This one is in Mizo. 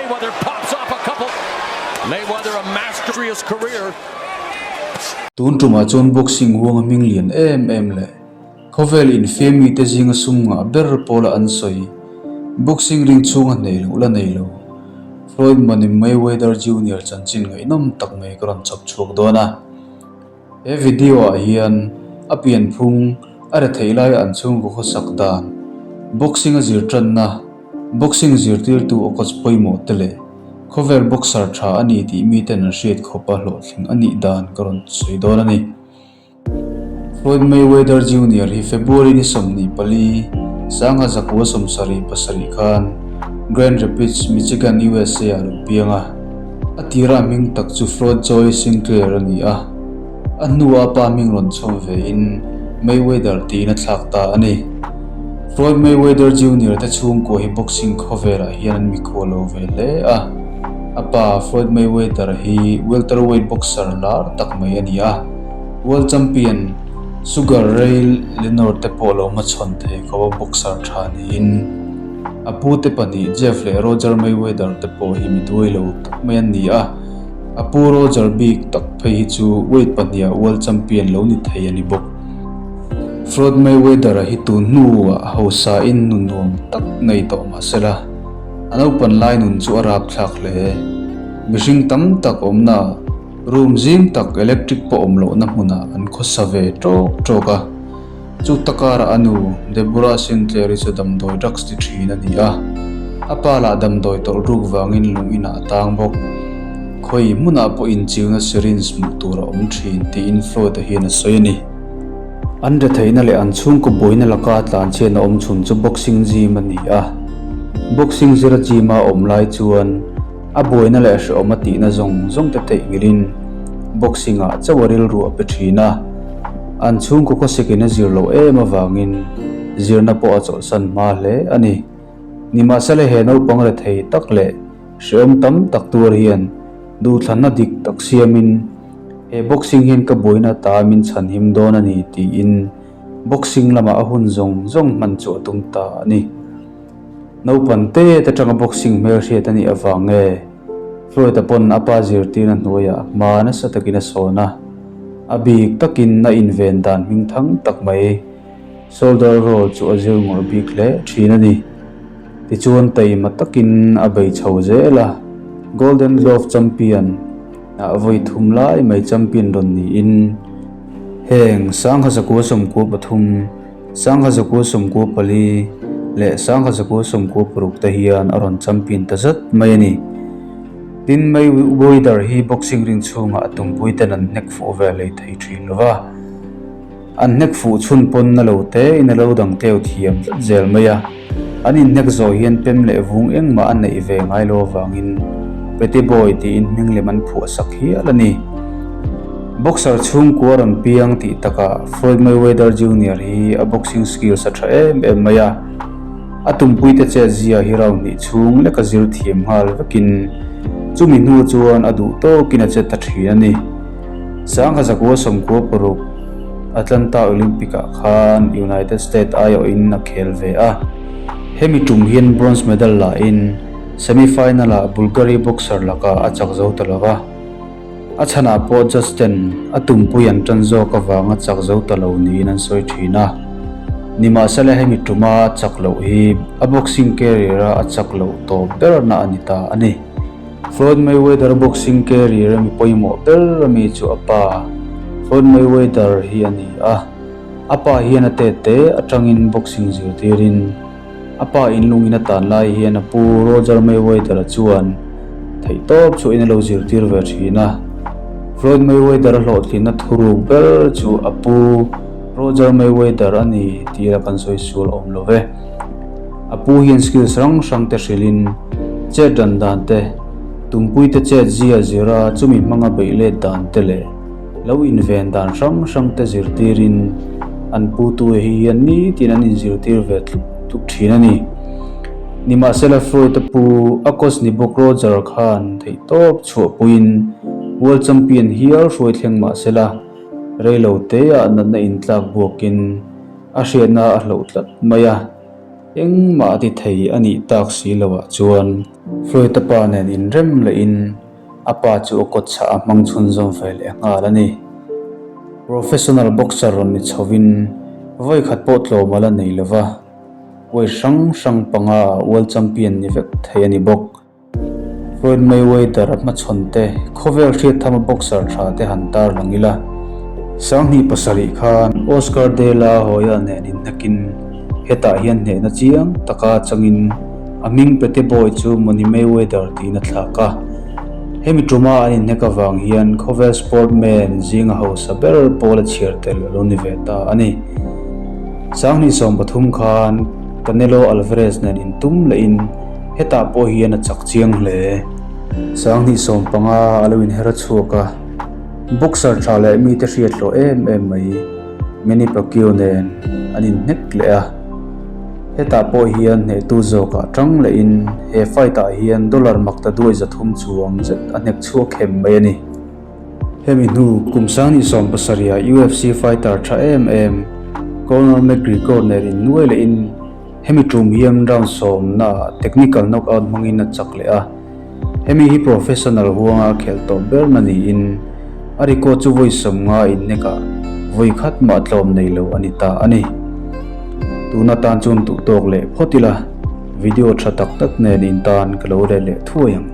Mayweather pops off a couple. Mayweather a mastery his career. Tun tumah chuan boxing huang a hming lian em em leh khawvel infiam mite zinga sum ngah ber pawla an sawi. Boxing ring chhunga hneh loh la nei lo. Floyd Money Mayweather Junior chanchin ngaihnawm tak mai ka rawn chhawp chhuak dawn a. He video ah hian a pianphung a retheih lai an chhungkaw khawsak dan, boxing a zir tanna, boxing zirtirtu a coach pawimawh te leh khawvel boxer tha a ni tih miten an hriat khawpa hlawhtling a nih dan ka rawn sawi dawn a ni. Floyd Mayweather Junior hi February ni 24, 1977 khan Grand Rapids, Michigan, USA ah a lo piang a. A tira hming tak chu Floyd Joy Sinclair a ni a, a hnua a pa hming rawn chhawm vein Mayweather tiin a thlak ta a ni. Floyd Mayweather Junior te chhungkua hi boxing khawvelah hian an mikhual lo ve hle a, a pa Floyd Mayweather hi welterweight boxer lar tak mai a ni a, world champion Sugar Ray Leonard te pawh lo hmachhawn thei khawpa boxer tha niin, A pute pahnih Jeff leh Roger Mayweather te pawh hi mi duai lo tak mai an ni a, a pu Roger bik tak phei hi chu weight pahniha world champion lo ni thei a ni bawk. Floyd Mayweather-a hi tun hnuah hausain nu nuam tak nei tawh mah sela, a naupan lai nun chu a rapthlak hle. Mihring tam tak awmna room zim tak electric pawh awm lohna hmunah an khawsa ve tawk tawk a. Chu takarah a nu, Deborah Sinclair-i chu damdawi drugs ti thin a ni a, a pa lah damdawi tawlh ruk vangin lung inah a tang bawk. Khawi hmunah pawh inchiuna syringe hmuh tur a awm thin tiin Floyd-a hian a sawi a ni. An retheihna leh an chhungkaw buaina laka tlanchhiatna awm chhun chu boxing gym a ni a, boxing zira gym-a awm lai chuan, A buaina leh hrehawm a tihna zawng zawng te theihnghilhin boxing ah chauh a rilru a pe thin a, an chhungkaw khawsikin a zir loh em avangin zirna pawh a chawlhsan hma hle a ni. Nimahsela he naupang rethei tak leh hrehawm tam tak tuar hian duhthlanna dik tak siamin he boxing hian ka buaina ta min chhanhim dawn a ni tiin boxing lamah a hun zawng zawng hman chu a tum ta a ni. Naupan te te tanga boxing hmelhriat a nih avang nge Floyd-a pawn a pa zirtirna hnuaiah hma nasa takin a sawn a, a bik takin a inven dan hming thang tak mai shoulder roll chu a zir ngawrh bik hle thin a ni. Tichuan taima takin a bei chho zel a, Golden Glove champion ah vawi thum lai mai champion rawn niin heng sangha zakua 13, 1994 leh 1996 te hian a rawn champion ta zat mai a ni. Tin, Mayweather hi boxing ring chhungah a tumpui ten an hnek fuh ve lei thei thin lo va, an hnek fuh chhun pawn na lo te in a lo dang tleu thiam tlat zel mai a. An inhnek zawh hian pem leh vung engmah a neih ve ngai lo avangin Petty Boy tiin hming lem an phuah sak hial a ni. Boxer chhungkua rawn piang tih takah Floyd Mayweather Junior hi a boxing skills a tha em em mai a, a tumpuite chet zia hi round hnih chhung leka zir thiam nghal vekin chumi hnu chuan a duh tawkin a che ta thin a ni. 1996 Atlanta Olympic-ah khan United States aiawhin a khel ve a. Hemi tum hian bronze medal lahin semi-final-ah Bulgari boxer lakah a chak zo ta lo va. A chhanah pawh judge ten a tumpui an tan zawk avanga chak zo ta lo niin an sawi thin a. Nimahsela hemi tuma a chak loh hi a boxing career-a a chak loh tawp berna a ni ta a ni. Floyd Mayweather boxing career a mi pawimawh ber a mi chu a pa Floyd Mayweather hi a ni a, a pa hian a tet te atangin boxing zirtirin a pa inlungin a tan lai hian a pu Roger Mayweather-a chuan theihtawp chhuahin a lo zirtir ve thin a. Floyd Mayweather a hlawhtlinna thuruk ber chu a pu Roger Mayweather a ni tih la kan sawi sual awm lo ve. A pu hian skills hrang hrang te hrilhin chet dan dan te, tumpui te chet zia zira chumi hmanga beih let dan te leh lo inven dan hrang hrang te zirtirin an pu tu hi hian nitin an inzirtir ve tluk tluk thin a ni. Nimahsela Floyd-a pu a coach ni bawk Roger khan theihtawp chhuahpuiin World Champion hial hruai thleng mahsela reilo teah natna intlak buakin a hriatna a hloh tlat mai a. Engmah a ti thei a nih tak si loah chuan Floyd-a pa nen inrem lehin a pa chu a kawt chhah a hmang chhunzawm ve leh nghal a ni. Professional boxer rawn ni chhovin vawikhat pawh tlawm a la nei lova, weight hrang hrang panga ah world champion ni vek thei a ni bawk. Floyd Mayweather a hmachhawn te khawvel hriat thama boxer tha te han tar lang ila. 2007 khan Oscar De La Hoya nen inhnakin hetah hian hnehna chiang taka changin a hming Pete Boy chu Money Mayweather tiin a thlak a. Hemi tuma an inhnek avang hian khawvel sportman zinga hausa ber pawl a chhiar tel a lo ni ve ta a ni. 2013 khan Canelo Alvarez nen intum lehin Hetah pawh hian a chak chiang hle. 2015 a lo inher a chhuak a, boxer tha leh mite hriat hlawh em em mai Manny Pacquiao nen an inhnek leh a. Hetah pawh hian hnehtu zawkah tang lehin he fight ah hian dollar makta duai 300 chuang zet a hnek chhuak hem mai a ni. Hemi hnu kum 2017 ah UFC fighter tha em em Conor McGregor nen innuai lehin Hemi tum hian round sawmnaah technical knockout hmangin a chak leh a, hemi hi professional huanga a khelh tawh berna niin a record chu vawi 50 innekah vawi khat mah tlawm nei lo a ni ta a ni. Tuna tan chuan duh tawk leh phawt ila, video tha tak tak nen intan ka lo let leh thuai ang.